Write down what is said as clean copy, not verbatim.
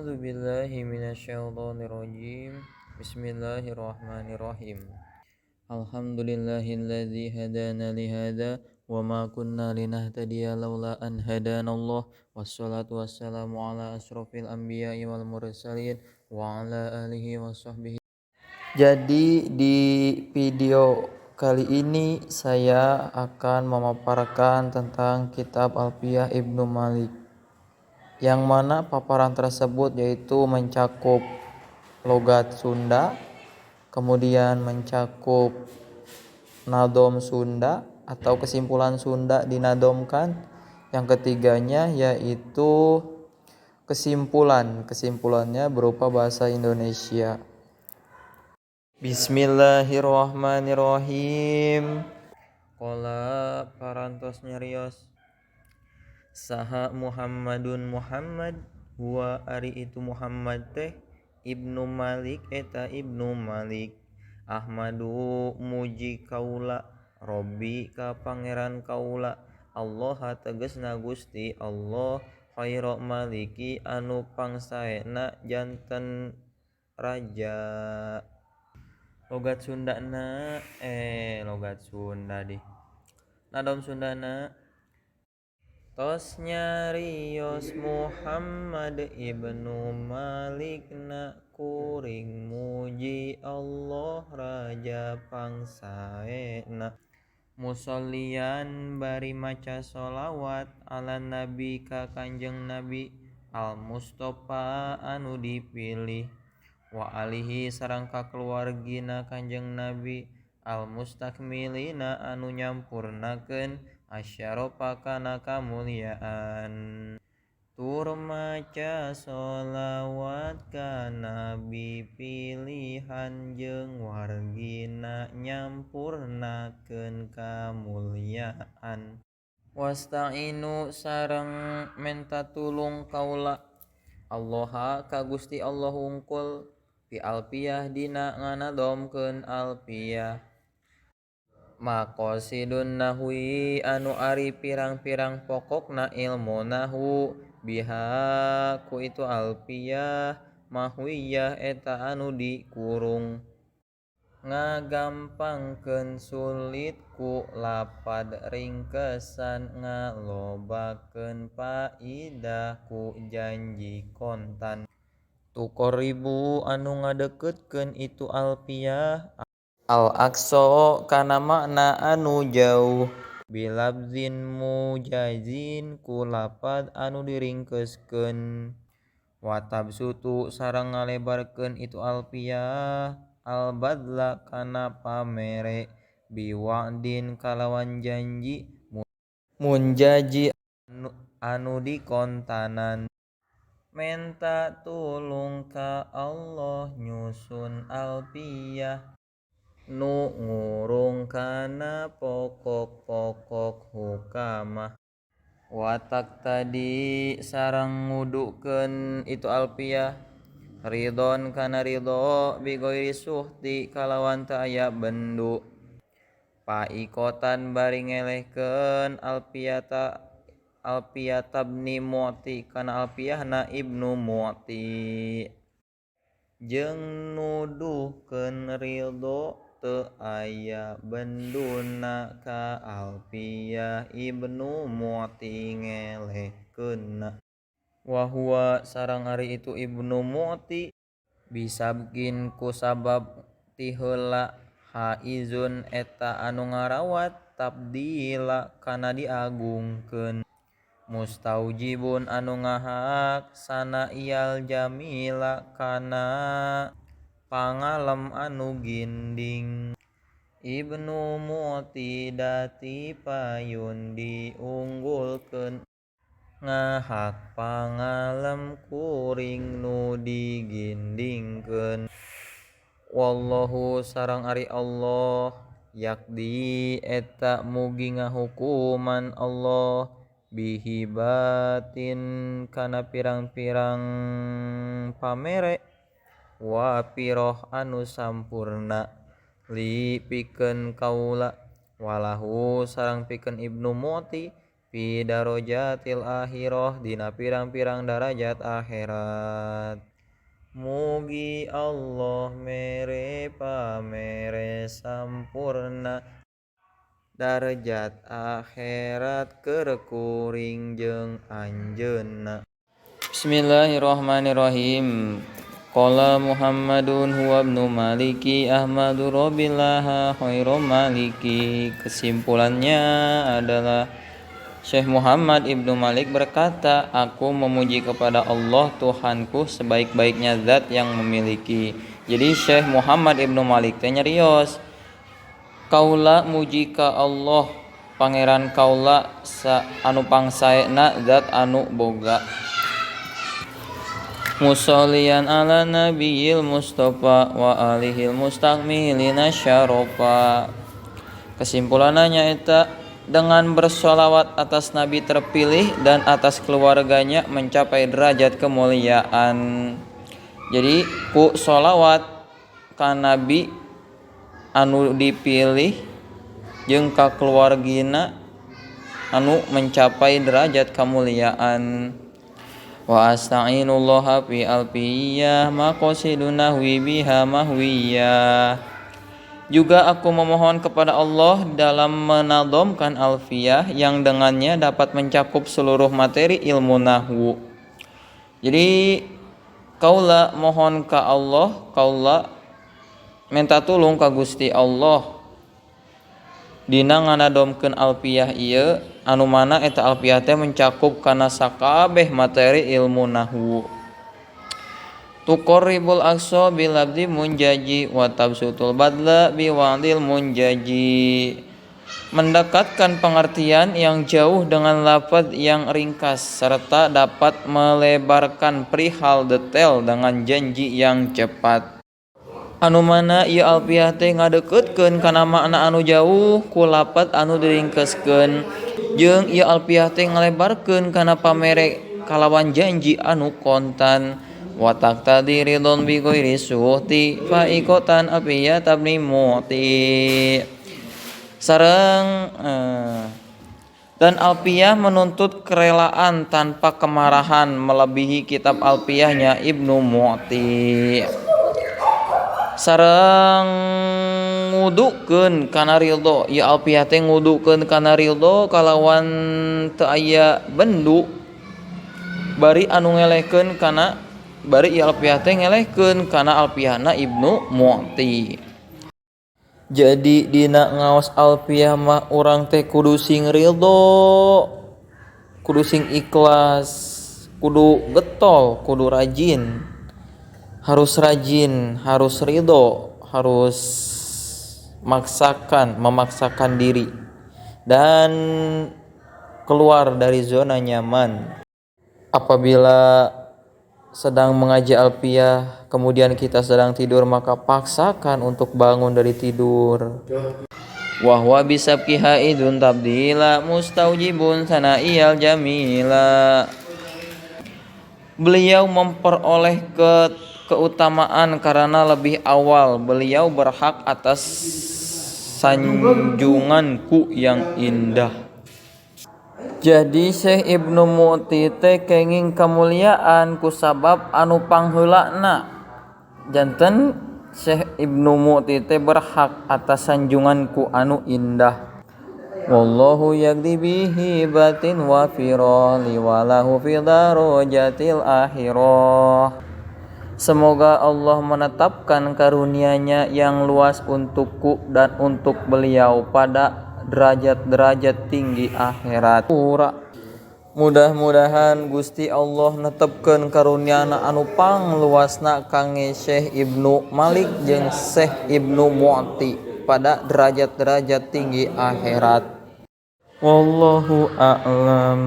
A'udzu billahi minasyaitonir rajim. Bismillahirrahmanirrahim. Alhamdulillahilladzi hadana li hadza wa ma kunna linahtadiya laula an hadanallah. Wassalatu wassalamu ala asrofil anbiya'i wal mursalin wa ala alihi washabbihi. Jadi di video kali ini saya akan memaparkan tentang kitab Alfiyah Ibnu Malik, yang mana paparan tersebut yaitu mencakup logat Sunda, kemudian mencakup nadom Sunda atau kesimpulan Sunda dinadomkan, yang ketiganya yaitu kesimpulan, kesimpulannya berupa bahasa Indonesia. Bismillahirrahmanirrahim. Qala parantos nyarios saha Muhammadun Muhammad, huwa ari itu Muhammad teh Ibnu Malik eta Ibnu Malik. Ahmadu muji kaula Robbi ka pangeran kaula, Allah tegesna Gusti Allah, khaira maliki anu pangsaena janten raja. Logat Sundana logat Sunda dih. Nadom Sundana tos nyarios Muhammad Ibnu Malik na kuring muji Allah raja pangsaena. Musollian bari maca sholawat ala nabi ka kanjeng nabi al Mustafa anu dipilih, wa alihi sareng ka keluargina kanjeng nabi al mustakmilina anu nyampurnakeun asyarafa kana kamuliaan. Tur maca sholawat ka nabi pilihan jeung wargina nyampurnakeun kamuliaan. Wasta'inu sareng menta tulung kaula Allaha ka Gusti Allah hungkul fi alfiyah dina nganadomkeun alfiyah. Maqasidun nahwi anu ari pirang-pirang pokokna ilmu nahwu biha ku itu alfiyah mahwiyah eta anu dikurung. Ngagampangkeun sulit ku lapad ringkesan, ngalobakeun faidah ku janji kontan. Tuqarribu anu ngadeukeutkeun itu alfiyah al-aqsa kana makna anu jauh, bilabzin mujazin ku lapad anu diringkeskeun. Wa tabsutu sareng ngalebarkeun itu alfiyah al-badla kana pamere biwa'din kalawan janji munjaji anu dikontanan. Menta tulung ka Allah nyusun alfiyah nu ngurung kana pokok-pokok hukamah. Watak tadi sareng ngudukeun itu alfiyah ridon kana ridho bighairi suhti kalawan teu aya bendu. Paikotan bari ngelehkeun alfiyata alfiyatabni Mu'ti kana alfiyahna Ibnu Mu'ti, jeung nuduhkeun ridho teu aya benduna ka alfiyah Ibnu Mu'ti ngelehkeunna. Wa huwa sareng ari itu Ibnu Mu'ti bisabkin ku sabab ti heula haizun eta anu ngarawat tabdila kana diagungkeun. Mustaujibun anu ngahak sana iyal jamila kana pangalem anu ginding. Ibnu Mu'ti dati payun diunggulkeun ngahak pangalem kuring nu digindingkeun. Wallahu sareng ari Allah yakdi eta mugi ngahukuman Allah bihibatin kana pirang-pirang pamere wa piroh anu sampurna li pikeun kaula walahu sareng pikeun Ibnu Mu'ti fi darajatil akhirah dina pirang-pirang darajat akhirat. Mugi Allah mere pamere sampurna darajat akhirat keur kuring jeung anjeunna. Bismillahirrahmanirrahim. Qala Muhammadun huwa ibnu Maliki Ahmadu Rabbillaha khairu Maliki. Kesimpulannya adalah Syekh Muhammad Ibnu Malik berkata, aku memuji kepada Allah Tuhanku sebaik-baiknya zat yang memiliki. Jadi Syekh Muhammad Ibnu Malik teh nyarios, kaula muji ka Allah pangeran kaula sa anu pangsaena zat anu boga. Musallian ala nabiyil mustafa wa alihil mustakmilina syarafa. Kesimpulannya eta dengan bersolawat atas nabi terpilih dan atas keluarganya mencapai derajat kemuliaan. Jadi ku solawat ka nabi anu dipilih jeung ka keluargina anu mencapai derajat kemuliaan. Wa asta'inullaha fi alfiyah maqasidun nahwi biha mahwiyah. Juga aku memohon kepada Allah dalam menadomkan alfiyah yang dengannya dapat mencakup seluruh materi ilmu nahwu. Jadi kaula mohon ka Allah, kaula minta tulung ka Gusti Allah dina nganadomkeun alfiyah ieu anu mana eta alfiyah teh mencakup kana sakabeh materi ilmu nahwu. Tuqarribul aqsa bil abdi munjaji wa tabsutul badla bi wa'dil munjaji. Mendekatkan pengertian yang jauh dengan lafaz yang ringkas serta dapat melebarkan perihal detail dengan janji yang cepat. Anu mana ieu alfiyah teh ngadeukeutkeun kana makna anu jauh ku lafaz anu diringkeskeun jeung ieu alfiyah teh ngalebarkeun kana pamere kalawan janji anu kontan. Wa taqtadi ridon bi ghairi suhti fa ikotan alfiyah tabni mu'ti. Sareng dan alfiyah menuntut kerelaan tanpa kemarahan melebihi kitab alfiyahnya Ibnu Mu'ti. Sareng ngudukeun kana ridho, ieu alfiyah teh ngudukeun kana ridho kalawan teu aya bendu bari anu ngelehkeun kana bari ieu alfiyah teh ngelehkeun kana alfiyahna Ibnu Mu'ti. Jadi dina ngaos alfiyah mah urang teh kudu sing ridho, kudu sing ikhlas, kudu getol, kudu rajin. Harus rajin, harus ridho, harus memaksakan diri dan keluar dari zona nyaman. Apabila sedang mengaji alfiyah kemudian kita sedang tidur, maka paksakan untuk bangun dari tidur. Wahwa bisabqiha idun tabdila mustaujibun sana'iyal jamila. Beliau memperoleh keutamaan karena lebih awal beliau berhak atas sanjunganku yang indah. Jadi Syekh Ibnu Mu'ti teh kenging kemuliaan kusabab anu pangheulana. Janten Syekh Ibnu Mu'ti teh berhak atas sanjunganku anu indah. Wallahu yaqdi bihi batin wa fira liwalahu fi darajatil akhirah. Semoga Allah menetapkan karunia-Nya yang luas untukku dan untuk beliau pada derajat-derajat tinggi akhirat. Mudah-mudahan Gusti Allah netepkeun karunia-Na anu pangluasna kangge Syekh Ibnu Malik jeung Syekh Ibnu Mu'ti pada derajat-derajat tinggi akhirat. Wallahu a'lam.